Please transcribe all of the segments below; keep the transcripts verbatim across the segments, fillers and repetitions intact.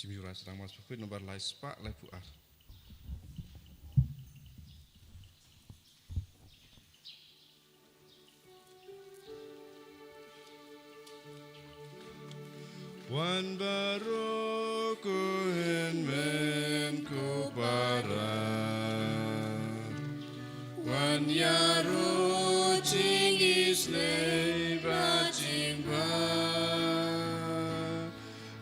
Jingmut rai sdang mar shu phi nombar lai spah lai phew ar. Wan baroh ko hynmen ko para. Wan ïaroh jingisynei bad jingbha.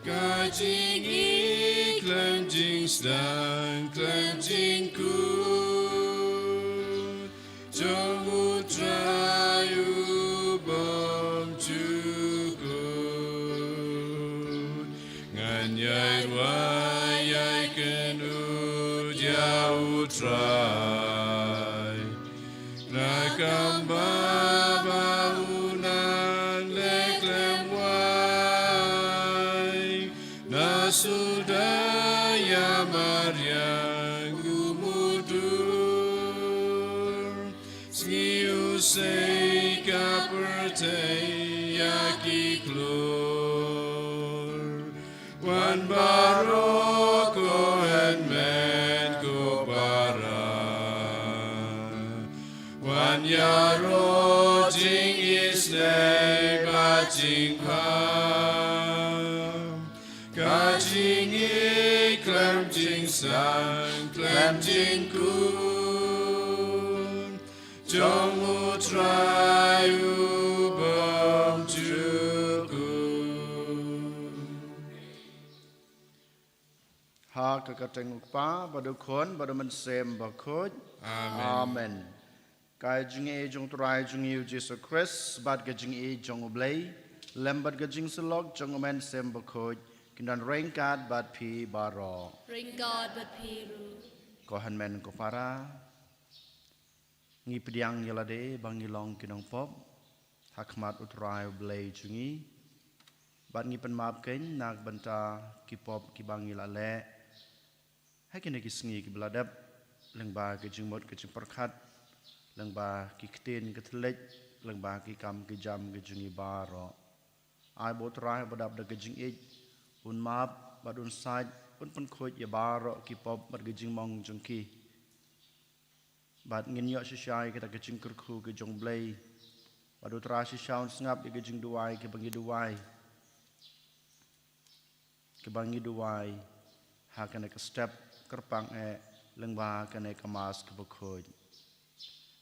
Ka jingïeit khlem jingsdang khlem jingkut jong U Trai u bym jukut. Ngan ïai duwai ïai kynnoh ïa U Trai. Na ka bynta ba u nang leh khlem wai. Na suda ïa mariang u mudui. Sngi u sei ka pyrthei ïa ki klur. Wan baroh ko hynmen ko para. Wan ïaroh jingisynei bad jingbha. Ka jingïeit khlem jingsdang khlem jingkut jong U Trai u bym jukut. Ha ka kyrteng U Kpa bad U Khun bad U Mynsiem Bakhuid. Amen. Amen. Ka jingïeit jong U Trai jong ngi U Jisu Khrist bad ka jingïeit jong U Blei lem bad ka jingsyllok jong U Mynsiem Bakhuid kin don ryngkat bad phi baroh. Ryngkat bad phi ruh. Ko hynmen ko para. Ngi pdiang ïa lade ba ngi long ki nongpop ha khmat U Trai U Blei jong ngi. Bad ngi pynmap kein na ka bynta ki pop kiba ngi la leh ha kine ki sngi kiba la dep, lyngba ki jingmut ki jingpyrkhat, lyngba ki ktien ki thylliej, lyngba ki kam ki jam ki jong ngi baroh. Ai ba U Trai uba dap da ka jingïeit un map bad un sait, un pynkhuid ïa baroh ki pop bad ki jingmong jong ki. Bad ngin ïoh shisha ïa kita ki jingkyrkhu ki jong U Blei. Bad U Trai shisha un sngap ïa ki jingduwai kiba ngi duwai. Kiba ngi duwai ha kane ka step kyrpang eh lyngba kane ka Mass kaba khuid.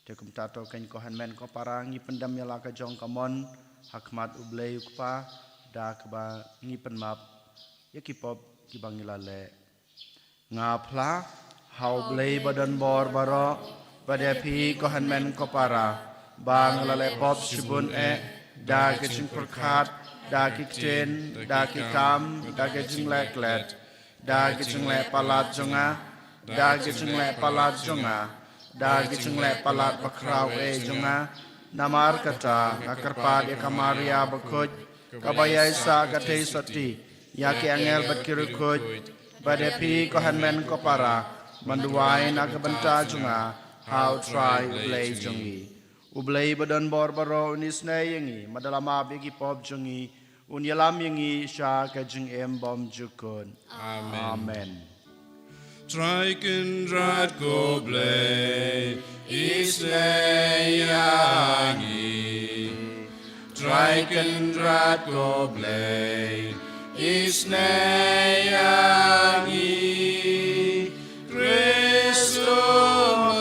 Te kumta to kein ko hynmen ko para ngi pyndem ïa la ka jong ka mon ha khmat U Blei U Kpa da kaba ngi pynmap ïa ki pop kiba ngi la leh. Nga phla ha U Blei ba don bor baroh, bad ïa phi ko hynmen ko para, ba nga la leh pop shibun eh, da ki jingpyrkhat, da ki ktien, da ki kam, da ki jingleh klet, da ki jingleh palat jong nga, da ki jingleh palat jong nga, da ki jingleh palat bakhraw eh jong nga. Namar kata nga kyrpad ïa ka Maria bakhuid, kaba ïai sah ka theisotti ïa ki angel bad ki riewkhuid, bad ïa phi ko hynmen ko para, ban duwai na ka bynta jong nga ha U Trai U Blei jong ngi. U Blei ba don bor baroh un isynei ïa ngi, bad da la map ïa ki pop jong ngi, un ïalam ïa ngi sha ka jingim bymjukut. Amen. Amen. Trai Kynrad ko Blei, isynei ïa ngi. Trai Kynrad ko Blei, isynei ïa ngi. Khrist to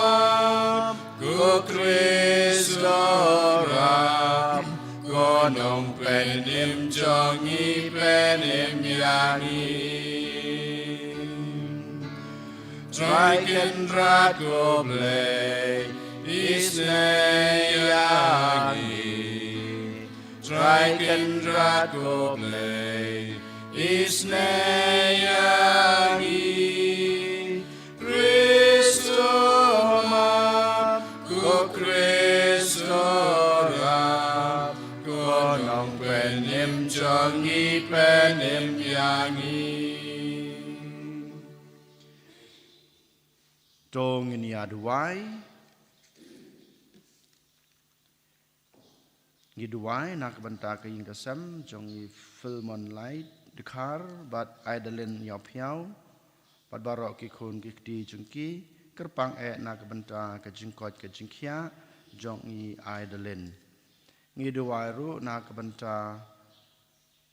map, ko Khrist to rap, ko Nongpynim jong ngi, pynim ïa ngi. Trai Kynrad ko Blei, isynei ïa ngi. Trai Kynrad ko Blei, isynei ïa ngi. Khrist to map, ko Khrist to rap, ko Nongpynim jong ngi, pynim ïa ngi. To ngin ïa duwai. Ngi duwai na ka bynta ka ïing ka sem jong i Philmon Light, Dkhar bad Idalin Ïawphiaw bad baroh ki khun ki kti jong ki, kyrpang eh na ka bynta ka jingkoit ka jingkhiah jong i Idalin. Ngi duwai ruh na ka bynta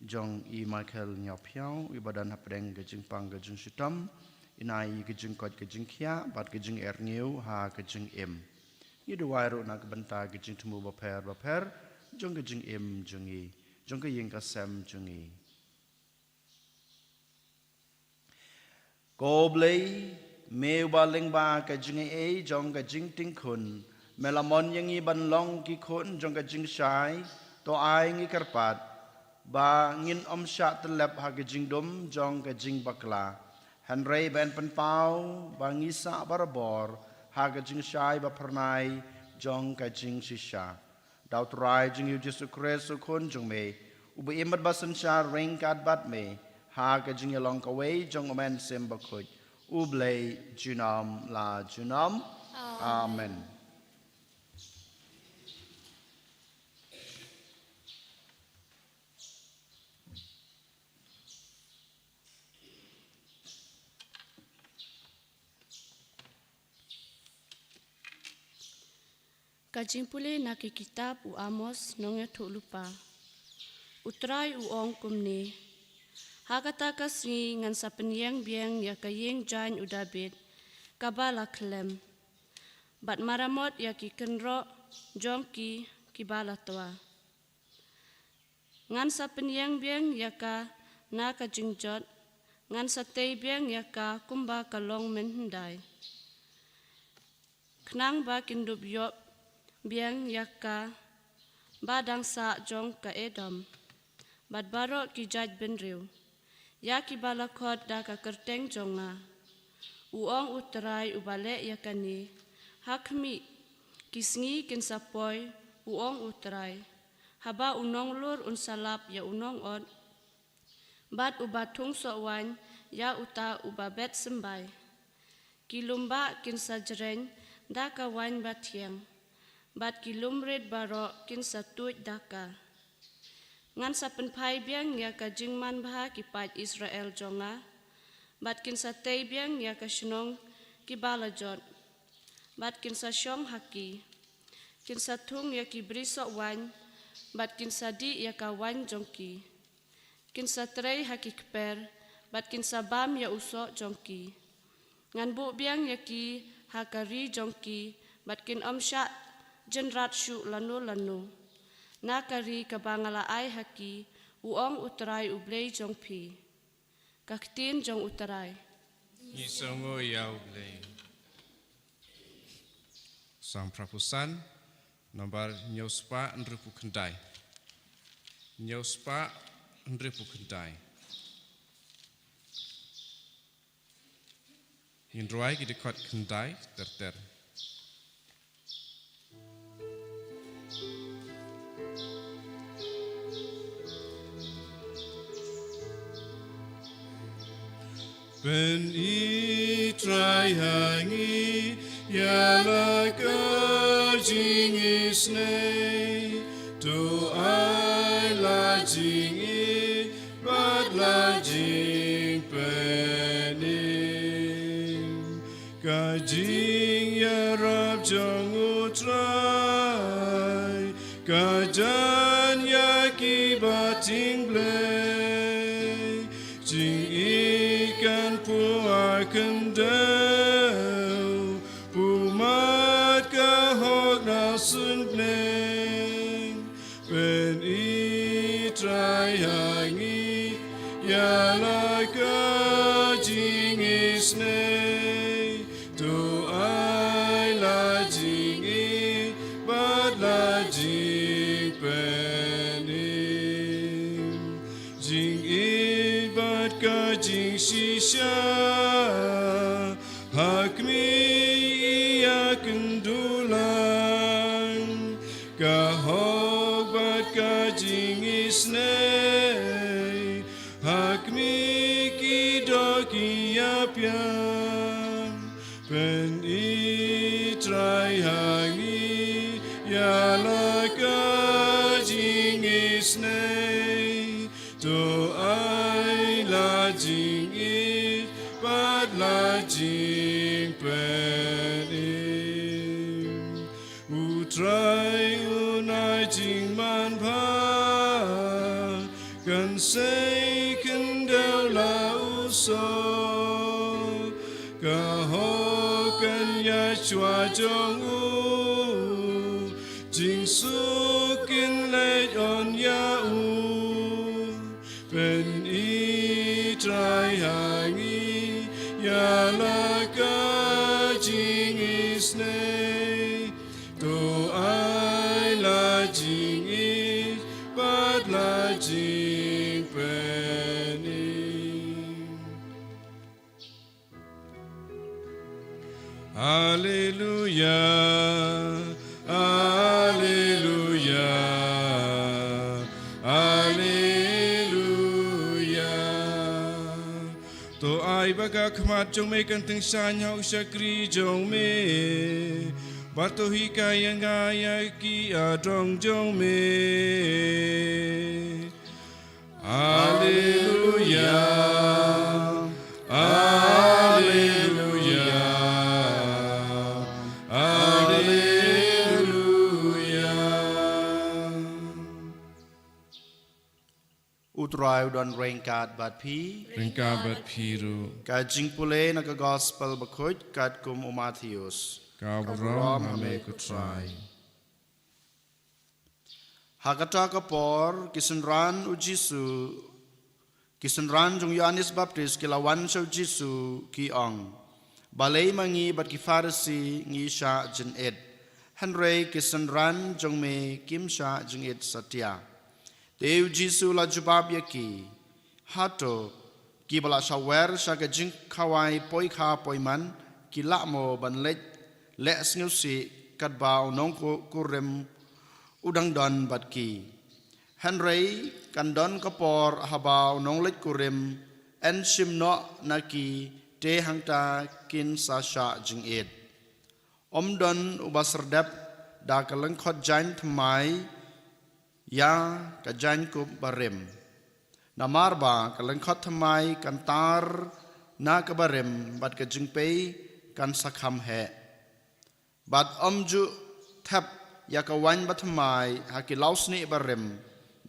jong i Michael Ïawphiaw, i ba don hapdeng ka jingpang ka jingshitom, i na i ka jingkoit ka jingkhiah bad ka jingerngiw ha ka jingim. Ngi duwai ruh na ka bynta ka jingthmu bapher bapher jong ka jingim jong i, jong ka ïing ka sem jong i. Ko Blei, me uba lyngba ka jingaiei jong ka jingtingkhun, me la mon ïa ngi ban long ki khun jong ka jingshai, to ai ngi kyrpad ba ngin ym shah tyllep ha ka jingdum jong ka jingbakla, hynrei ban pynpaw ba ngi sah barabor ha ka jingshai ba phyrnai jong ka jingshisha. Da U Trai jong ngi U Jisu Khrist U Khun jong me, uba im bad ba synshar ryngkat bad me ha ka jingïalong kawei jong U Mynsiem Bakhuid, U Blei junom la junom. Amen. Amen. Ka jingpule na ki kitab u Amos nongïathuhlypa. U Trai u ong kumne: Ha kata ka sngi ngan sa pynïeng biang ïa ka ïing jaiñ u Dabid kaba la khlem, bad maramot ïa ki kynroh jong ki kiba la twa. Ngan sa pynïeng biang ïa ka na ka jingjot, ngan sa tei biang ïa ka kumba ka long mynhyndai, khnang ba kin dup ïoh biang ïa ka ba dang sah jong ka Edom bad baroh ki jait bynriew, ïa kiba la khot da ka kyrteng jong nga, u ong U Trai uba leh ïa kane. Ha khmih, ki sngi kin sa poi, u ong U Trai, haba u nonglur un sa lap ïa u nongot, bad uba thung soh waiñ ïa uta uba bet symbai. Ki lumbah kin sa jreng da ka waiñ bathiang, bad ki lumrit baroh kin sa tuid da ka. Ngan sa pynphai biang ïa ka jingmanbha ki paid Israel jong nga, bad kin sa tei biang ïa ka shnong kiba la jot, bad kin sa shong ha ki. Kin sa thung ïa ki bri soh waiñ, bad kin sa dih ïa ka waiñ jong ki. Kin sa trei ha ki kper, bad kin sa bam ïa u soh jong ki. Ngan buh biang ïa ki ha ka ri jong ki, bad kin ym shah jynrat shuh lano lano na ka ri kaba nga la ai ha ki, u ong U Trai U Blei jong phi. Ka ktien jong U Trai. Ngi sngew ïa U Blei. Salm phra phew san, nombar hynñiew spah hynriew phew khyndai. Hynñiew spah hynriew phew khyndai. Ngin rwai ki dkhot khyndai ter ter. Pyn-i Trai ha ngi ïa la ka jingisynei, to ai la jingïeit bad la jingpynim. Ka jingïarap jong U Trai ka jan ïa kiba tieng Blei. Jingïeit kan poi ha khyndew, pynmih ka hok na suiñ bneng. Pyn-i Trai ha ngi ïa la ka jingisynei, to ai la jingïeit bad la jingpynim. Jingïeit bad ka jingshisha ha khmih ïa kynduh lang. Ka hok bad ka jingisynei ha khmih ki doh ki ïapiang. Pyn-i Trai ha ngi ïa la ka jingisynei, to ai Jingpynim. U Trai u na jingmanbha, kan sei khyndew la u soh. Ka hok kan ïa shuwa jong u, jingsuk kin leit on ïa u. Pyni Trai ha ngi ïa la ka jingisynei. To ai la jingïeit bad la jingpynim. Alleluia, alleluia, alleluia. To ai ba ka khmat jong me kan tyngshaiñ ha u shakri jong me. Bad to hikai ïa nga ïa ki adrong jong me. Alleluia, alleluia, alleluia. U Trai u don ryngkat bad phi. Ryngkat bad phi ruh. Ka jingpule na ka Gospel Bakhuid katkum u Mathaios. Ka burom ha me ko Trai. Ha kata ka por, ki synran u Jisu, ki synran jong u Ïoannis Baptist ki la wan sha u Jisu, ki ong, "Balei ma ngi bad ki Pharisi ngi shah jingit, hynrei ki synran jong me kim shah jingit satia?" Te u Jisu u la jubab ïa ki, "Hato kiba la sha wer sha ka jingkhawai poikha poiman ki lah mo ban leh, leh sngewsih katba u nongku-, kurim u dang don bad ki? Hynrei kan don ka por haba u nongleit kurim yn shim noh na ki, te hangta kin sa shah jingit. Ym don uba sdep da ka lyngkhot jaiñ thymmai ïa ka jaiñkup barim. Namar ba ka lyngkhot thymmai kan tar na ka barim bad ka jingpei kan sa kham heh. Bad ym ju thep ïa ka waiñ bathymmai ha ki lawsnieh barim,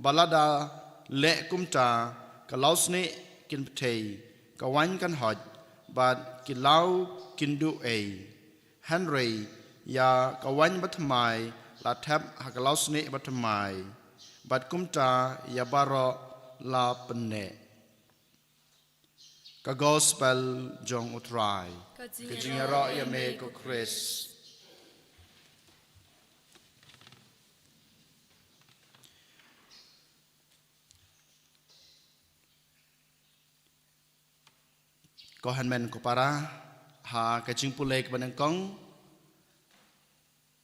ba lada leh kumta ka lawsnieh kin pthei, ka waiñ kan hoit, bad ki law kin duh ei. Hynrei ïa ka waiñ bathymmai la thep ha ka lawsnieh bathymmai, bad kumta ïa baroh la pynneh." Ka Gospel jong u Trai. Ka jingïaroh ïa me ko Khrist. Ko hynmen ko para, ha ka jingpule kaba nyngkong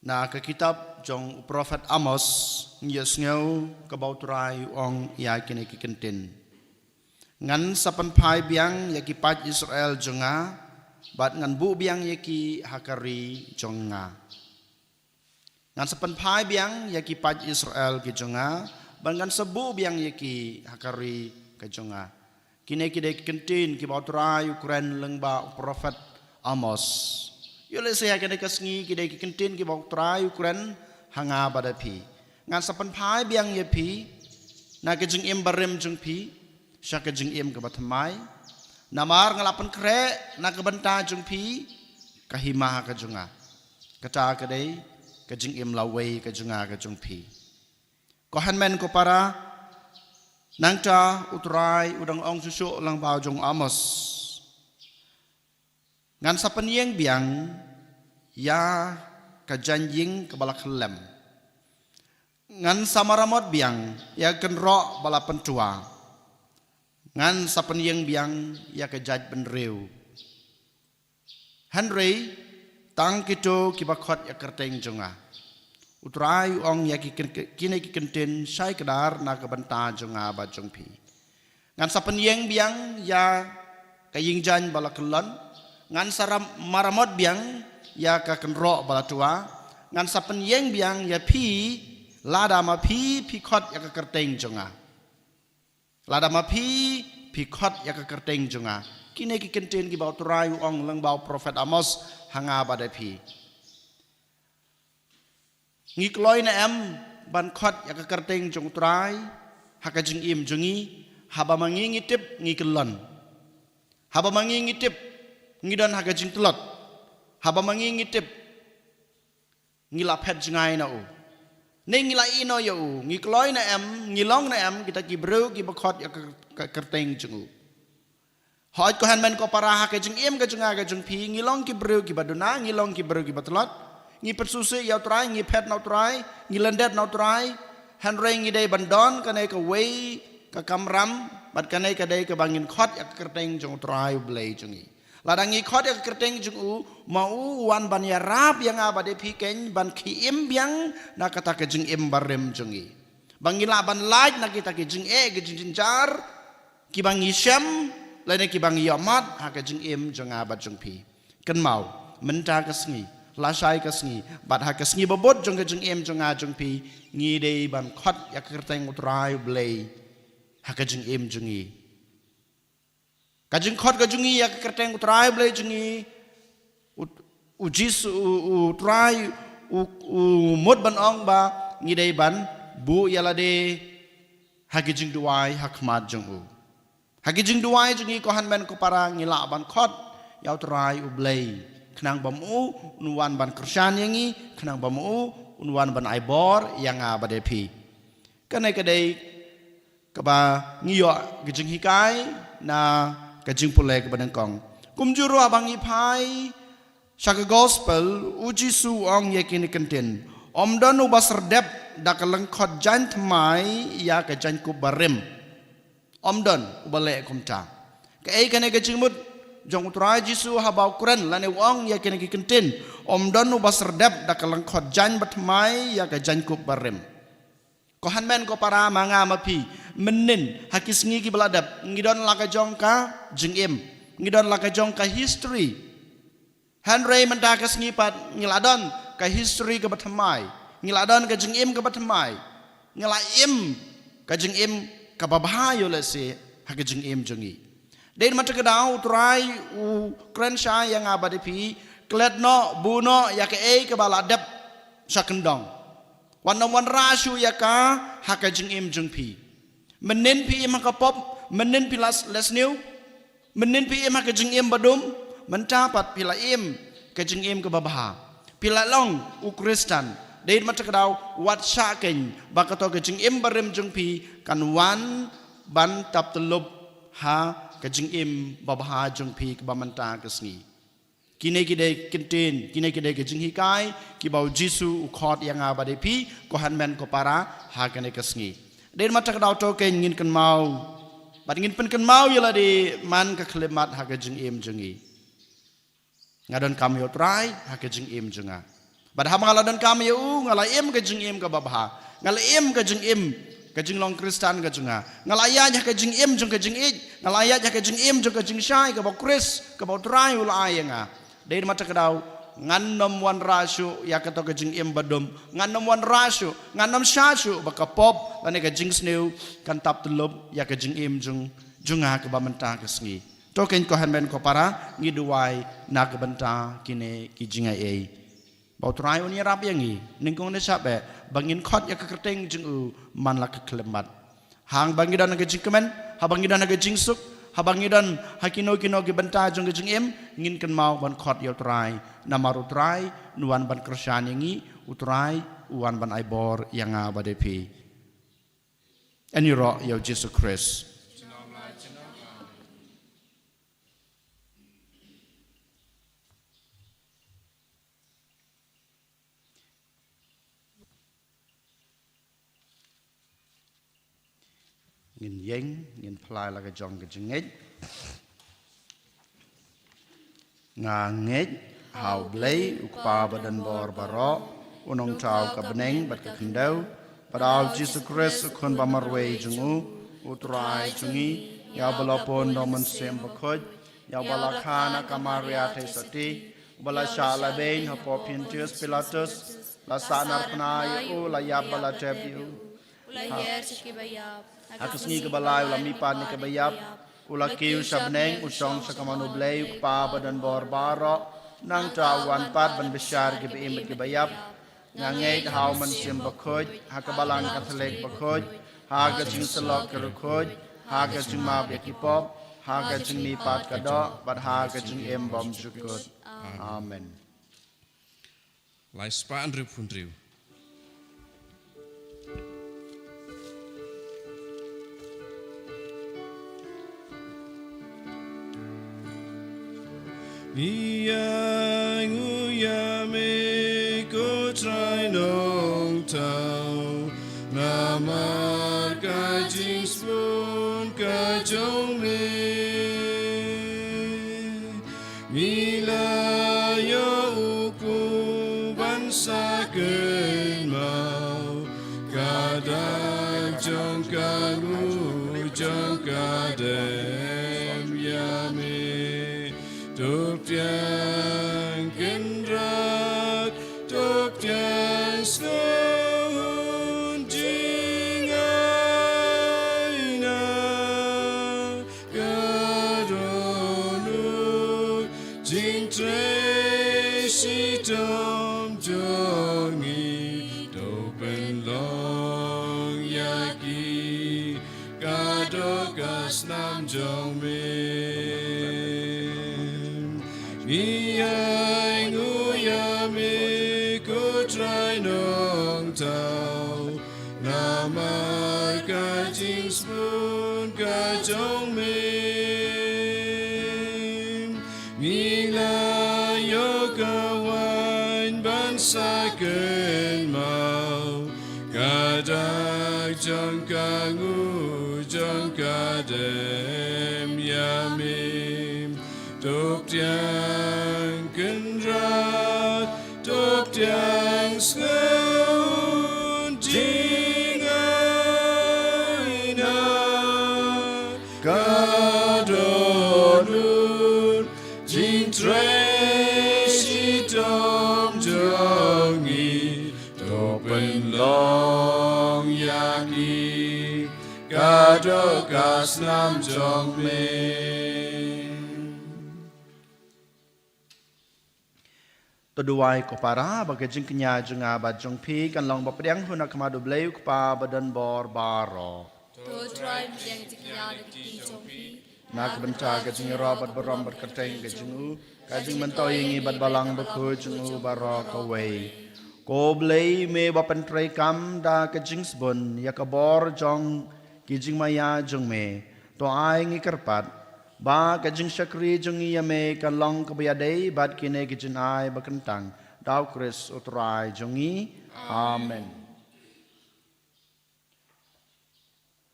na ka kitab jong u prophet Amos, ngi ïohsngew kaba u Trai u ong ïa kine ki kyntien: "Ngan sa pynphai biang ïa ki paid Israel jong nga, bad ngan buh biang ïa ki ha ka ri jong nga." Ngan sa pynphai biang ïa ki paid Israel ki jong nga, bad ngan sa buh biang ïa ki ha ka ri ka jong nga. Kine ki dei ki kyntien kiba u Trai u kren lyngba u prophet Amos. Ïoh lehse ha kane ka sngi ki dei ki kyntien kiba u Trai u kren ha nga bad ha phi. Ngan sa pynphai biang ïa phi na ka jingim barim jong phi sha ka jingim kaba thymmai. Namar nga la pynkhreh na ka bynta jong phi ka hima ka jong nga. Kata ka dei ka jingim lawei ka jong nga ka jong phi. Ko hynmen ko para, nangta u Trai u dang ong shuh shuh lyngba u jong u Amos. Ngan sa pynïeng biang ïa ka jaiñ ïing kaba la khyllem. Ngan sa maramot biang ïa ka kynroh ba la pyntwa. Ngan sa pynïeng biang ïa ka jaitbynriew. Hynrei tang kito kiba khot ïa ka kyrteng jong nga. U Trai u ong ïa ki kyn-, kine ki kyntien shai kdar na ka bynta jong nga bad jong phi. Ngan sa pynïeng biang ïa ka ïing jaiñ ba la kyllon. Ngan sa ram-, maramot biang ïa ka kynroh ba la twa. Ngan sa pynïeng biang ïa phi lada ma phi phi khot ïa ka kyrteng jong nga. Lada ma phi phi khot ïa ka kyrteng jong nga. Kine ki kyntien kiba U Trai u ong lyngba u prophet Amos ha nga bad ha phi. Ngi kloi ne em ban khot ïa ka kyrteng jong U Trai ha ka jingim jong ngi? Haba ma ngi ngi tip ngi kyllon. Haba ma ngi ngi tip ngi don ha ka jingtlot. Haba ma ngi ngi tip ngi la phet jngai na u, ne ngi la ïehnoh ïa u, ngi kloi ne em, ngi long ne em kita ki briew kiba khot ïa ka, ka kyrteng jong u? Hooid ko hynmen ko para, ha ka jingim ka jong nga ka jong phi, ngi long ki briew kiba duna, ngi long ki briew kiba tlot. Ngi pynsngewsih ïa U Trai, ngi phet na U Trai, ngi lyndet na U Trai. Hynrei ngi dei ban don kane kawei ka kamram, bad kane ka dei kaba ngin khot ïa ka kyrteng jong U Trai U Blei jong ngi. Lada ngi khot ïa ka kyrteng jong u, ma u u wan ban ïarap ïa nga bad ïa phi keiñ ban khie im biang na kata ka jingim barim jong ngi. Ba ngin lah ban lait na kita ki jingeh, ki jingjynjar kiba ngi shem lane kiba ngi ïohmad ha ka jingim jong nga bad jong phi. Kynmaw, mynta ka sngi, lashai ka sngi, bad ha ka sngi babud jong ka jingim jong nga jong phi, ngi dei ban khot ïa ka kyrteng U Trai U Blei ha ka jingim jong ngi. Ka jingkhot ka jong ngi ïa ka kyrteng U Trai U Blei jong ngi, u, u Jisu, u, u Trai, u, u mut ban ong ba ngi dei ban buh ïalade ha ki jingduwai ha khmat jong u. Ha ki jingduwai jong ngi ko hynmen ko para, ngi lah ban khot ïa U Trai U Blei, khnang ba ma u un wan ban kyrshan ïa ngi, khnang ba ma u un wan ban ai bor ïa nga bad ïa phi. Kane ka dei kaba ngi ïoh ka jinghikai na ka jingpule kaba nyngkong. Kumjuh ruh haba ngi phai sha ka gospel, u Jisu u ong ïa kine ki kyntien: Ym don uba serdep da ka lyngkhot jaiñ thymmai ïa ka jaiñkup barim. Ym don uba leh kumta. Kaei kane ka jingmut jong U Trai Jisu haba u kren lane u ong ïa kine ki kyntien: Ym don uba serdep da ka lyngkhot jaiñ bathymmai ïa ka jaiñkup barim? Ko hynmen ko para, ma nga ma phi, mynnin ha ki sngi kiba la dep ngi don la ka jong ka jingim, ngi don la ka jong ka history. Hynrei mynta ka sngi pat ngi la don ka history kaba thymmai, ngi la don ka jingim kaba thymmai, ngi la im ka jingim kaba bha ïoh lehse ha ka jingim jong ngi. Dei na kata ka daw U Trai u kren shai ïa nga bad ïa phi: Klet noh, buh noh ïa kaei kaba la dep sha kyndong. Wat nym wanrah shuh ïa ka ha ka jingim jong phi. Mynnin phi im ha ka pop, mynnin phi la s-, la sniew, mynnin phi im ha ka jingim badum, mynta pat phi la im ka jingim kaba bha. Phi la long u Khristan. Dei na kata ka daw wat shah keiñ ba kato ka jingim barim jong phi kan wan ban tap tyllup ha ka jingim babha jong phi kaba mynta ka sngi. Kine ki dei ki kyntien, kine ki dei ki jinghikai kiba u Jisu u khot ïa nga bad ïa phi, ko hynmen ko para, ha kane ka sngi. Dei na kata ka daw to keiñ ngin kynmaw bad ngin pynkynmaw ïalade man ka khyllipmat ha ka jingim jong ngi. Nga donkam ïa U Trai ha ka jingim jong nga. Bad haba nga la donkam ïa u, nga la im ka jingim kaba bha. Nga la im ka jingim, ka jinglong Khristan ka jong nga. Nga la ïaid ha ka jingim jong ka jingïeit. Nga la ïaid ha ka jingim jong ka jingshai kaba Khrist, kaba U Trai u la ai ïa nga. Dei na kata ka daw ngan nym wanrah shuh ïa kato ka jingim badum. Ngan nym wanrah shuh, ngan nym shah shuh ba ka pop lane ka jingsniew kan tap tyllup ïa ka jingim jong, jong nga kaba mynta ka sngi. To keiñ ko hynmen ko para, ngi duwai na ka bynta kine ki jingaiei. Ba U Trai un ïarap ïa ngi, nyngkong ne shah beh, ba ngin khot ïa ka kyrteng jong u man la ka khyllipmat. Haba ngi don ha ka jingkmen, haba ngi don ha ka jingsuk, haba ngi don ha kino kino ki bynta jong ka jingim, ngin kynmaw ban khot ïa U Trai. Namar U Trai un wan ban kyrshan ïa ngi, U Trai u wan ban ai bor ïa nga bad ïa phi. Yn ïaroh ïa u Jisu Khrist. Ngin ïeng, ngin phla la ka jong ka jingngeit. Nga ngeit ha U Blei, U Kpa ba don bor baroh, U Nongthaw ka bneng bad ka khyndew, bad ha U Jisu Khrist, U Khun ba marwei jong U, U Trai jong ngi, ïa uba la pun da U Mynsiem Bakhuid, ïa uba la kha na ka Maria theisotti, uba la shah lehbeiñ hapoh Pontius Pilatus, la sahnarphna ïa u, la ïap bad la tep ïa u. U la hiar sha kiba ïap. Ha ka sngi kaba lai u la mihpat na kiba ïap. U la kiew sha bneng, u shong sha ka mon U Blei u Kpa ba don bor baroh. Nangta u wan pat ban bishar ki ba im bad ki ba ïap. Nga ngeit ha U Mynsiem Bakhuid, ha ka Balang Katholik Bakhuid, ha ka jingsyllok ki riewkhuid, ha ka jingmap ïa ki pop, ha ka jingmihpat ka doh, bad ha ka jingim bymjukut. Amen. Lai spah hynriew phew hynriew. Ngi ainguh ïa me ko Trai Nongthaw, namar ka jingsbun ka jong me. Ngi la ïoh u hukum ban sa kynmaw ka dak jong ka nguh jong ka dem ïa me. To pdiang kynrad, to pdiang sngewhun jingaina. Ka dohnud jingtrei shitom jong ngi, to pynlong ïa ki ka doh ka snam jong me. Ngi ainguh ïa me ko Trai Nongthaw, namar ka jingsbun ka jong me. Ngi la ïoh ka waiñ ban sa kynmaw ka dak jong ka nguh jong ka dem ïa me. To pdiang kynrad, to pdiang sngewhun jingaina. Ka dohnud jingtrei shitom jong ngi, to pynlong ïa ki ka doh ka snam jong me. To duwai ko para ba ka jingkñia jong nga bad jong phi kan long ba pdiang hun ha khmat U Blei u Kpa ba don bor baroh. To Trai pdiang jingkñia na ka kti jong phi. Na ka bynta ka jingïaroh bad burom bad kyrteng ka jong u, ka jingmyntoi ïa ngi bad Balang Bakhuid jong u baroh kawei. Ko Blei me ba pyntreikam da ka jingsbun ïa ka bor jong ki jingmaïa jong me, to ai ngi kyrpad ba ka jingshakri jong ngi ïa me kan long kaba ïadei bad kine ki jingai ba kyntang, da U Khrist U Trai jong ngi. Amen.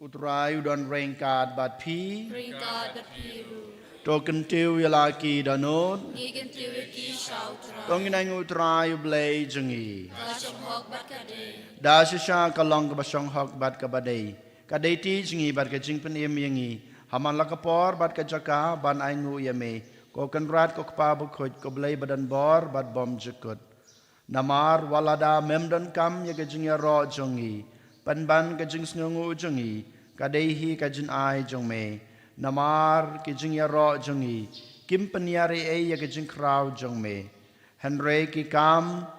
U Trai u don ryngkat bad phi. Ryngkat bad phi ruh. To kyntiew ïa la ki dohnud. Ngi kyntiew ïa ki sha U Trai. To ngin ainguh U Trai U Blei jong ngi. Ka shong hok bad ka dei. Da shisha ka long kaba shong hok bad kaba dei. Ka dei ti jong ngi bad ka jingpynim ïa ngi ha man la ka por bad ka jaka ban ainguh ïa me, ko Kynrad, ko Kpa Bakhuid, ko Blei ba don bor bad bymjukut. Namar wat lada mem donkam ïa ka jingïaroh jong ngi, pynban ka jingsngewnguh jong ngi ka dei hi ka jingai jong me. Namar ki jingïaroh jong ngi kim pynïar ei ei ïa ka jingkhraw jong me. Hynrei ki kam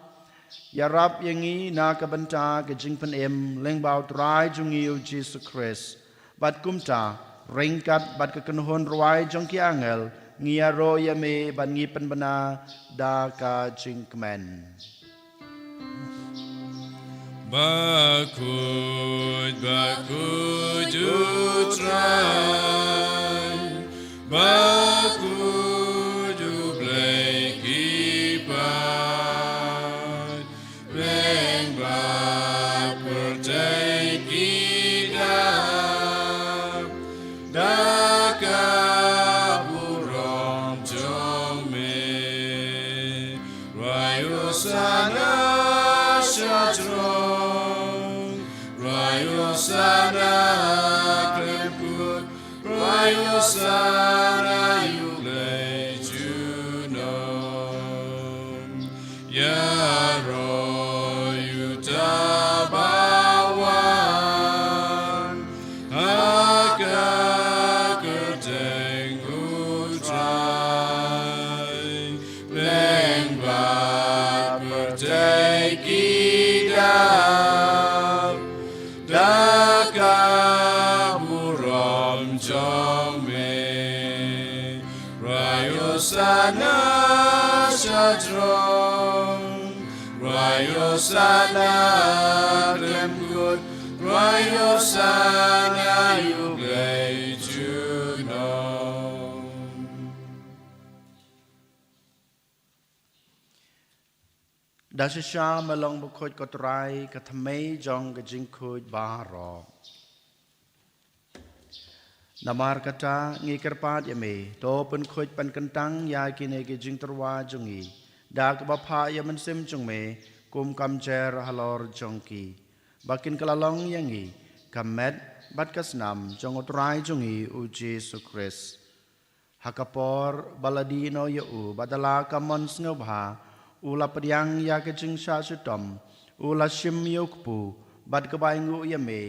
ïarap ïa ngi na ka bynta ka jingpynim lyngba U Trai jong ngi U Jisu Khrist. Bad kumta, ryngkat bad ka kynhun rwai jong ki angel, ngi ïaroh ïa me bad ngi pynbna da ka jingkmen. Bakhuid, bakhuid U Trai, bakhuid U Blei ki paid, lyngba pyrthei ki dap da ka burom jong me. Rwai Hosana shajrong, rwai Hosana khlem kut, rwai Hosana ïa U Blei junom. Ïaroh ïa uta ba wan ha ka kyrteng Throng, rwai Hosana, khlem kut, rwai Hosana, ïa U Blei junom. Da shisha me long bakhuid ko Trai, ka thymmei jong ka jingkhuid baroh. Namar kata ngi kyrpad ïa me, to pynkhuid pynkyntang ïa kine ki jingtyrwa jong ngi da kaba phah ïa u Mynsiem jong me kum ka mynsiem halor jong ki, ba kin kylla long ïa ngi ka met bad ka snam jong u Trai jong ngi u Jisu Khrist. Ha ka por ba la die noh ïa u, bad da la ka mon sngewbha, u la pdiang ïa ka jingshah shitom, u la shim ïa u kpu, bad kaba ainguh ïa me,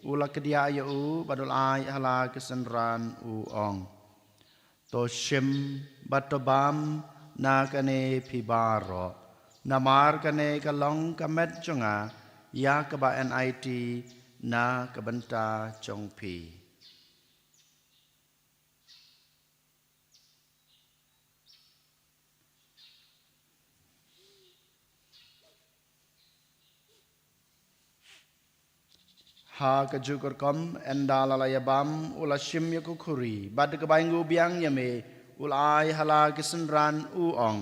u la kdiah ïa u, bad u la ai ha la ki synran u ong: To shim bad to bam na kane phi baroh, namar kane ka long ka met jong nga, ïa kaba yn aiti na ka bynta jong phi. Ha kajuh ka rukom, ynda la la ïa bam, u la shim ïa ka khuri, bad kaba ainguh biang ïa me, u la ai ha la ki synran u ong: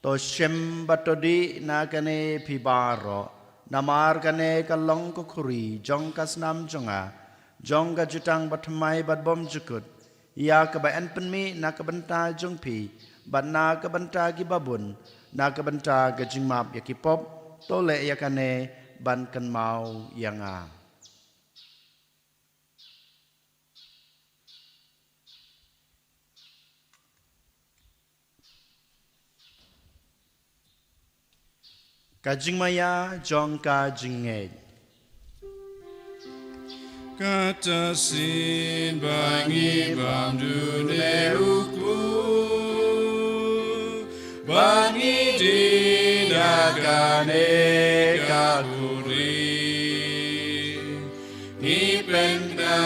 To shim bad to dih na kane phi baroh, namar kane ka long ka khuri jong ka snam jong nga, jong ka jutang bathymmai bad bymjukut, ïa kaba yn pynmih na ka bynta jong phi bad na ka bynta kiba bun, na ka bynta ka jingmap ïa ki pop. To leh ïa kane ban kynmaw ïa nga. Ka jingmaïa jong ka jingngeit. Kata shisien ba ngi bam dune u kpu, ba ngi dih na kane ka khuri, ngi pynkylla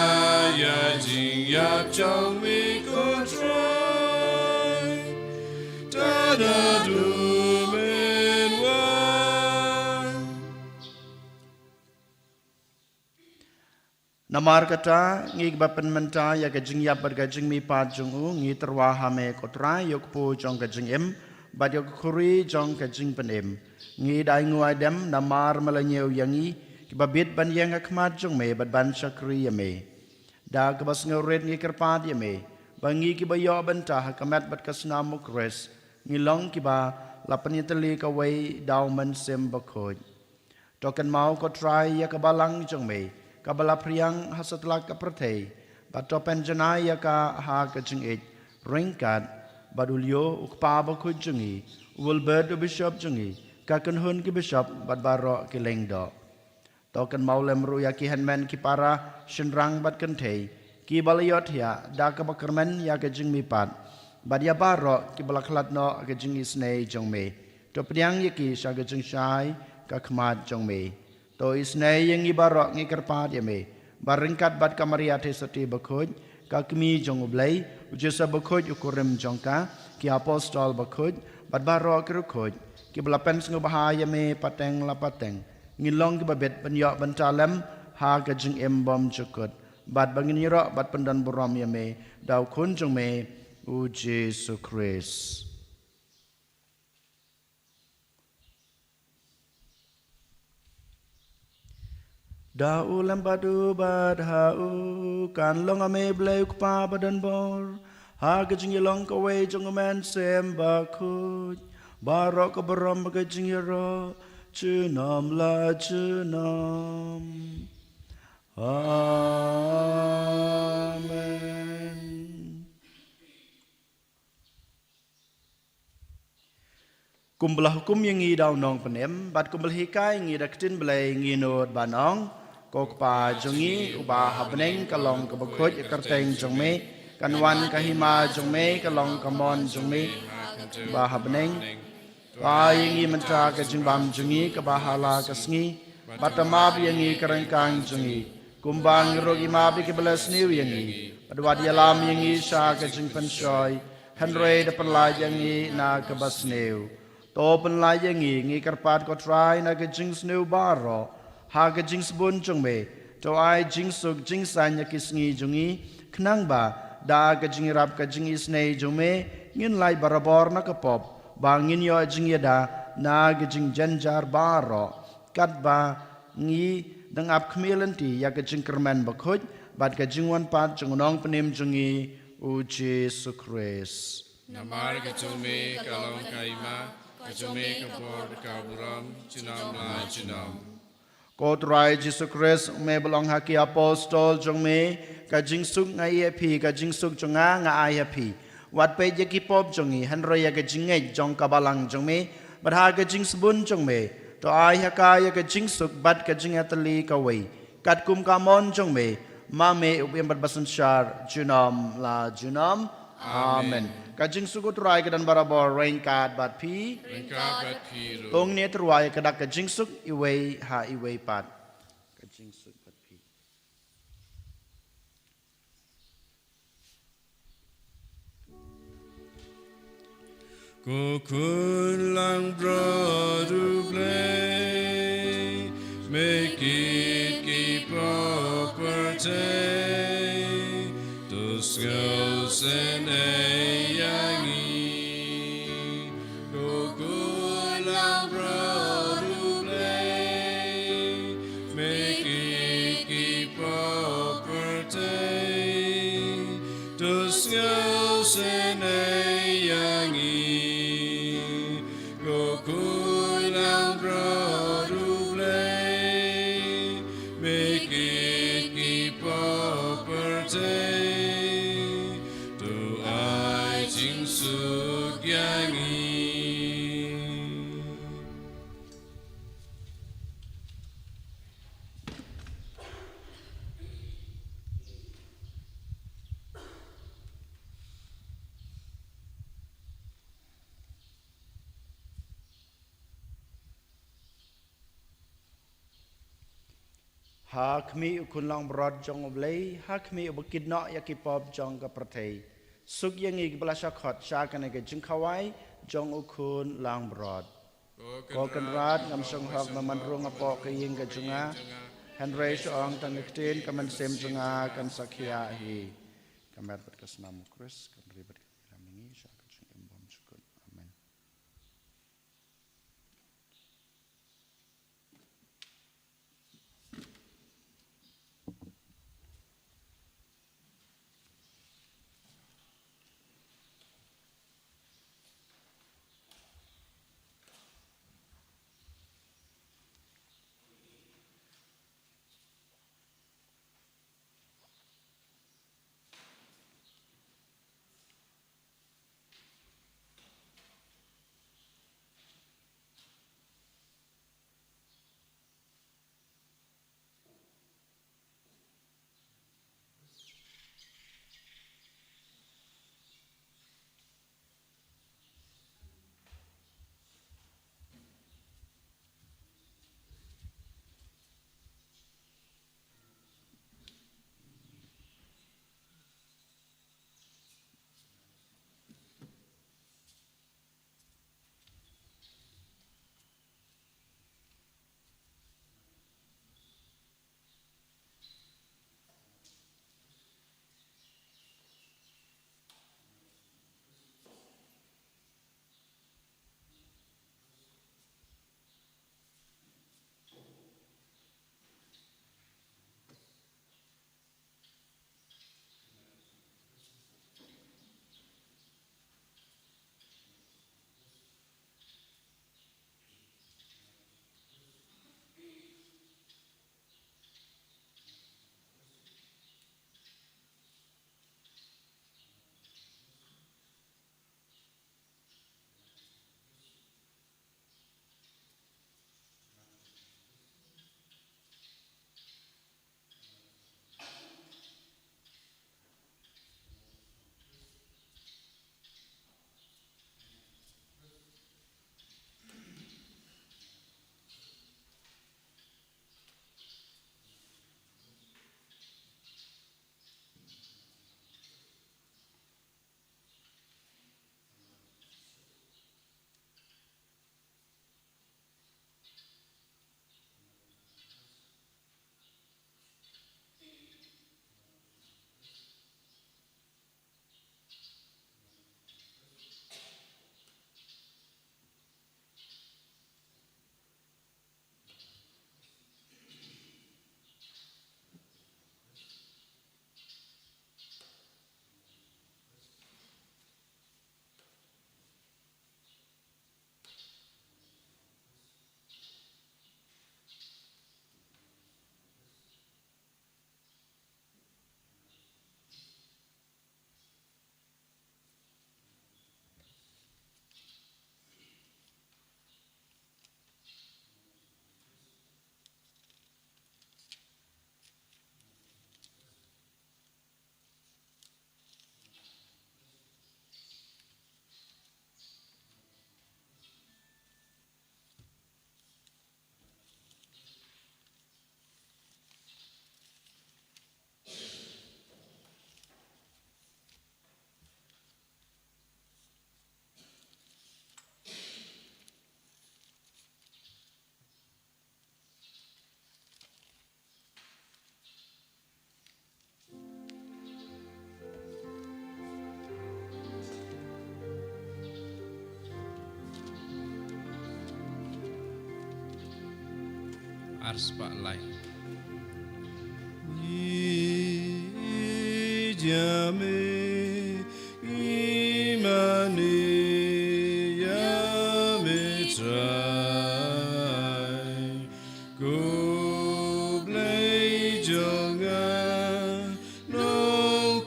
ïa ka jingïap jong me ko Trai, tad haduh men wan. Namar kata, ngi kiba pynmynta ïa ka jingïap bad ka jingmihpat jong u, ngi tyrwa ha me ko Trai, ïa u kpu jong ka jingim bad ïa ka khuri jong ka jingpynim. Ngi da ainguh aidem namar me la ñiew ïa ngi kiba bit ban ïeng ha khmat jong me bad ban shakri ïa me. Da kaba sngewrit ngi kyrpad ïa me ba ngi kiba ïoh bynta ha ka met bad ka snam u Khrist, ngi long kiba la pynïatylli kawei da u Mynsiem Bakhuid. To kynmaw ko Trai ïa ka balang jong me kaba la phriang ha satlak ka pyrthei, bad to pynjanai ïa ka ha ka jingïeit, ryngkat bad u Leo u kpa bakhuid jong ngi, u Wilbert u bishop jong ngi, ka kynhun ki bishop bad baroh ki lyngdoh. To kynmaw lem ruh ïa ki hynmen ki para, shynrang bad kynthei kiba la ïohthiah da kaba kyrmen ïa ka jingmihpat, bad ïa baroh kiba la khlad noh ha ka jingisynei jong me. To pdiang ïa ki sha ka jingshai ka khmat jong me. To isynei ïa ngi baroh, ngi kyrpad ïa me, ba ryngkat bad ka Maria Theisotti bakhuid, ka Kmie jong u Blei, u Joseph bakhuid u kurim jong ka, ki apostol bakhuid bad baroh ki riewkhuid kiba la pynsngewbha ïa me pateng la pateng, ngin long kiba bit ban ïoh bynta lem ha ka jingim bymjukut, bad ba ngin ïaroh bad pyndonburom ïa me da u Khun jong me u Jisu Khrist. Da u lem bad u bad ha u, kan long ha me Blei u Kpa badonbor, ha ka jingïalong kawei jong u Mynsiem Bakhuid, baroh ka burom bad ka jingïaroh junom la junom. Amen. Kumba la hukum ïa ngi da u Nongpynim, bad kumba la hikai ïa ngi da ka ktien Blei, ngin nud ban ong: Ko Kpa jong ngi uba ha bneng, ka long kaba khuid ïa ka kyrteng jong me, kan wan ka hima jong me, ka long ka mon jong me ba ha bneng. To ai ïa ngi mynta ka jingbam jong ngi kaba ha la ka sngi, bad to map ïa ngi ka ryngkang jong ngi, kumba ngi ruh ngi map ïa kiba la sniew ïa ngi, bad wat ïalam ïa ngi sha ka jingpynshoi, hynrei da pyllait ïa ngi na kaba sniew. To pynlait ïa ngi, ngi kyrpad ko Trai na ka jingsniew baroh, ha ka jingsbun jong me. To ai jingsuk jingsaiñ ïa ki sngi jong ngi, khnang ba da ka jingïarap ka jingisynei jong me, ngin lait barabor na ka pop, ba ngin ïoh jingïada na ka jingjynjar baroh. Katba ngi dang ap khmih lynti ïa ka jingkyrmen bakhuid bad ka jingwan pat jong u Nongpynim jong ngi, u Jisu Khrist. Namar ka jong me ka long ka hima, ka jong me ka bor, ka burom, junom la junom. Ko Trai Jisu Khrist, me ba la ong ha ki apostol jong me, ka jingsuk nga ai ïa phi, ka jingsuk jong nga nga ai ha phi. Wat peit ïa ki pop jong ngi, hynrei ïa ka jingngeit jong ka balang jong me, bad ha ka jingsbun jong me, to ai ha ka ïa ka jingsuk bad ka jingïatylli kawei. Katkum ka mon jong me, ma me u ba im bad ba synshar, junom la junom. Amen. Amen. Ka jingsuk u Trai ka don barabor ryngkat bad phi. Ryngkat bad phi ruh. To ngin ïa tyrwa ïa ka dak ka jingsuk iwei ha iwei pat. Ka jingsuk bad phi. Ko khun langbrot U Blei, me kit ki pop pyrthei, to sngewsynei ïa ngi. Ko khun langbrot U Blei, me kit ki pop pyrthei, to sngewsynei ïa ngi. Ko khun langbrot U Blei, me kit ki pop pyrthei, to ai jingsuk ïa ngi. Ha khmih u khun langbrot jong U Blei, ha khmih uba kit noh ïa ki pop jong ka pyrthei. Suk ïa ngi kiba la shah khot sha kane ka jingkhawai jong u khun langbrot. Ko Kynrad, ngam shong hok ba man rung hapoh ka ïing ka jong nga, hynrei shu ong tang ka ktien, ka mynsiem jong nga kan sa khiah hi. Ka met bad ka snam u Khrist kan ri bad kan ïalam ïa ngi sha ka jingim bymjukut. Amen. Ar spah lai. Ngi ïa me, ngi mane ïa me Trai. Ko Blei jong nga, Nongpynim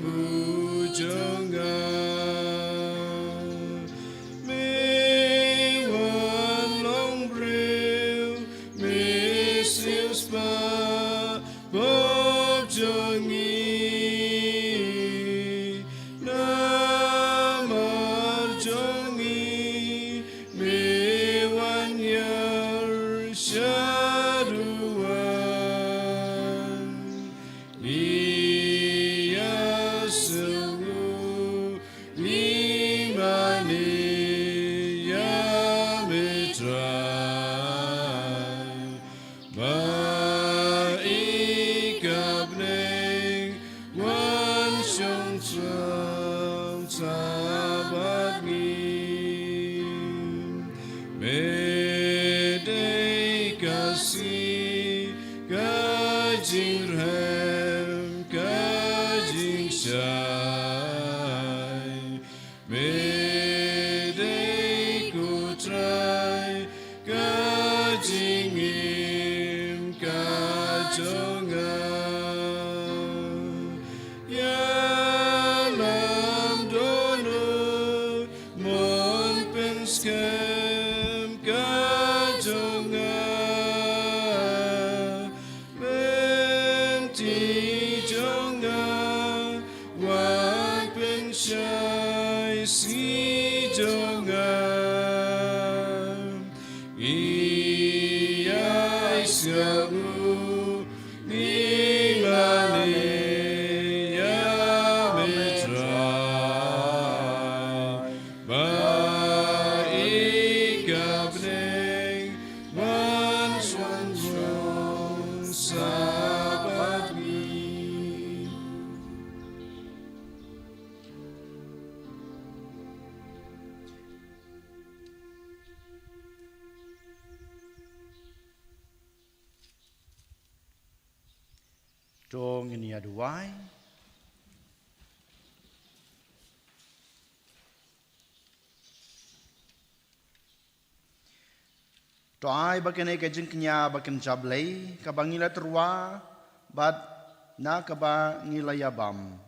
u jong nga, me wan long briew, me siew spah pop jong ngi, namar jong ngi, me wan ïar shaduh. Ngi ïa sngewthuh, ngi mane ïa me Trai, ba i ka bneng wan shong shnong sa bad ngi. Me dei ka sngi, ka jingrhem, ka jingshai. Me dei ko Trai, ka jingim ka jong nga. Ïalam dohnud, mon pynskhem ka jong nga. Lynti jong nga, wan pynshai sngi jong nga. Ngi ïa sngewthuh, ngi mane ïa me Trai, ba i ka bneng wan shong shnong sa bad ngi. To ngin ïa duwai. To ai ba kane ka jingkñia ba kynja Blei kaba ngi la tyrwa bad na kaba ngi la ïa bam,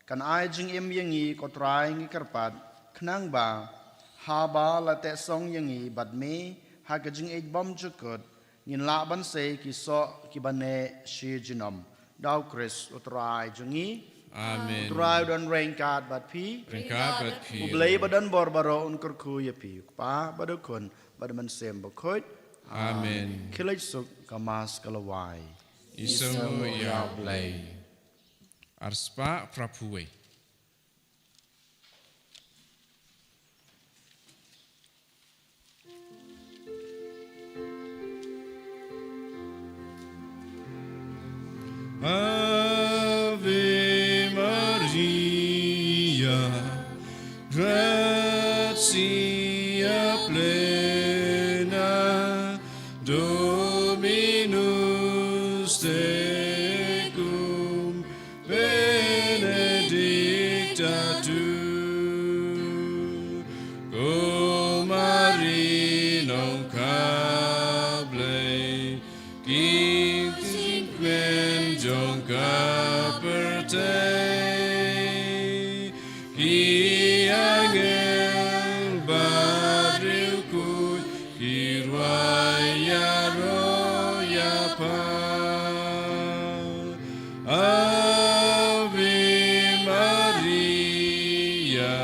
kan ai jingim ïa ngi, ko Trai, ngi kyrpad, khnang ba haba la teh song ïa ngi bad me ha ka jingïeit bymjukut, ngin lah ban sei ki soh kiba neh shi junom. Da u Khrist u Trai jong ngi. Amen. U Trai u don ryngkat bad phi. Ryngkat bad phi. U Blei ba don bor baroh un kyrkhu ïa phi, u Kpa bad u Khun bad u Mynsiem Bakhuid. Amen. Khie leit suk, ka Mass ka la wai. Isynei ïa u Blei. Arspah phraphew wei. Ave Maria, gratia plena, Dominus tecum, benedicta tu cum mulieribus, Khie Blei, Khie Kynrad jong ka pyrthei. Ki angel bad riewkhuid ki rwai ïaroh ïapher. Ave Maria,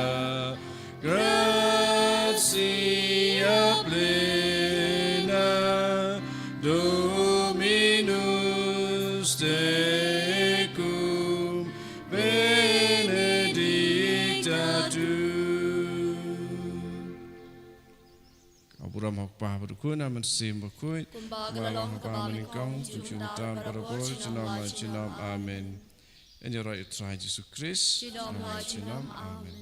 gratia plena, Dominus tecum, benedicta tu. Ka burom ha u Kpa bad u Khun bad u Mynsiem Bakhuid. Kumba ka la long ha kaba nyngkong, kumjuh mynta bad barabor, junom la junom. Amen. Ïaroh ïa u Trai Jisu Khrist. Junom la junom. Amen.